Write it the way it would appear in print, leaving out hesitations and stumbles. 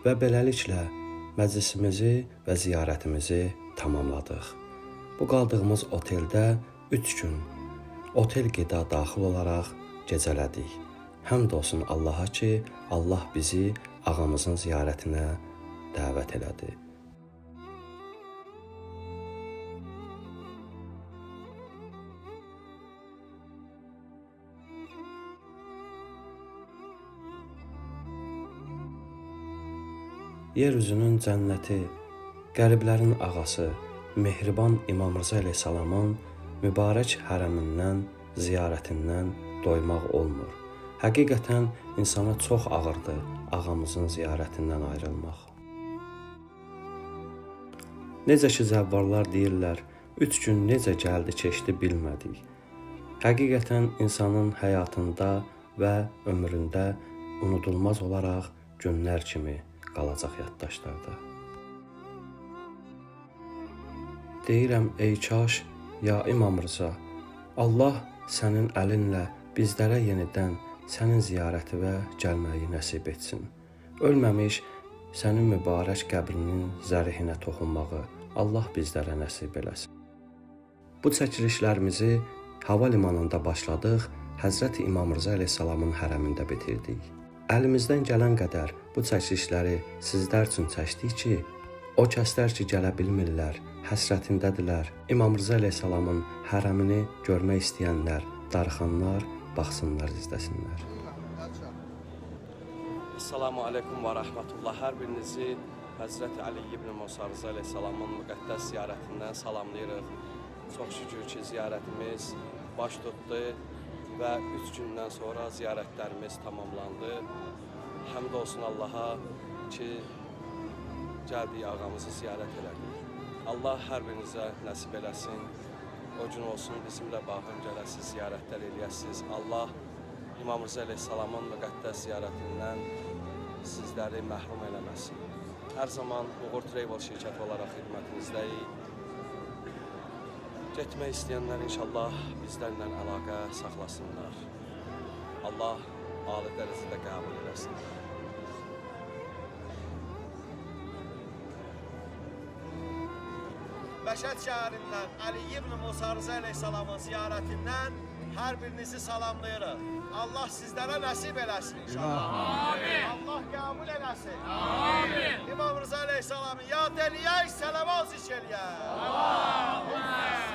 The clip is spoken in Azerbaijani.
Və beləliklə məclisimizi və ziyarətimizi tamamladıq. Bu qaldığımız oteldə 3 gün otel qida daxil olaraq gecələdik. Həmd olsun Allaha ki, Allah bizi ağamızın ziyarətinə dəvət elədi. Yer üzünün cənnəti, qəriblərin ağası, mehriban İmam Rza əleyhissalamın mübarək hərəmindən, ziyarətindən doymaq olmur. Həqiqətən insana çox ağırdır ağamızın ziyarətindən ayrılmaq. Necə ki zəvvarlar deyirlər, 3 gün necə gəldi keçdi bilmədik. Həqiqətən insanın həyatında və ömründə unudulmaz olaraq günlər kimi qalacaq yaddaşlarda. Deyirəm ey kaş, ya İmam Rza, Allah sənin əlinlə bizlərə yenidən sənin ziyarətinə gəlməyi nəsib etsin. Ölməmiş sənin mübarək qəbrinin zərihinə toxunmağı Allah bizlərə nəsib eləsin. Bu çəkilişlərimizi hava limanında başladıq, Həzrəti İmam Rza əleyhissalamın hərəmində bitirdik. Əlimizdən gələn qədər bu çəkilişləri sizlər üçün çəkdik ki, o kəslər ki gələ bilmirlər, həsrətindədirlər, İmam Rza əleyhissalamın hərəmini görmək istəyənlər, darıxanlar baxsınlar, izləsinlər. Esselamu aleykum və rəhmətullah. Hər birinizi Həzrəti Əli ibn Musa Rza əleyhissalamın müqəddəs ziyarətindən salamlayırıq. Çox şükür ki, ziyarətimiz baş tutdu və 3 gündən sonra ziyarətlərimiz tamamlandı. Həmd olsun Allaha ki, gəldik ağamızı ziyarət elədik. Allah hər birinizə nəsib eləsin. O gün olsun bizimlə baxın, gələsiz, ziyarətlər eləyəsiniz. Allah İmam Rza əleyhissalamın müqəddəs ziyarətindən sizləri məhrum eləməsin. Hər zaman Uğur Travel şirkəti olaraq xidmətinizdəyik. Getmək istəyənlər inşallah bizlərlə əlaqə saxlasınlar. Allah ali dərəcədə qəbul eləsin. Məşəd şəhərindən Əli ibn Musa Rza əleyhissalamın ziyarətindən hər birinizi salamlayırıq. Allah sizlərə nəsib eləsin inşallah. Amin. Allah qəbul eləsin. Amin. İmam Rza əleyhissalamı yad eləyək, səlavat zikr eləyək. Allahümme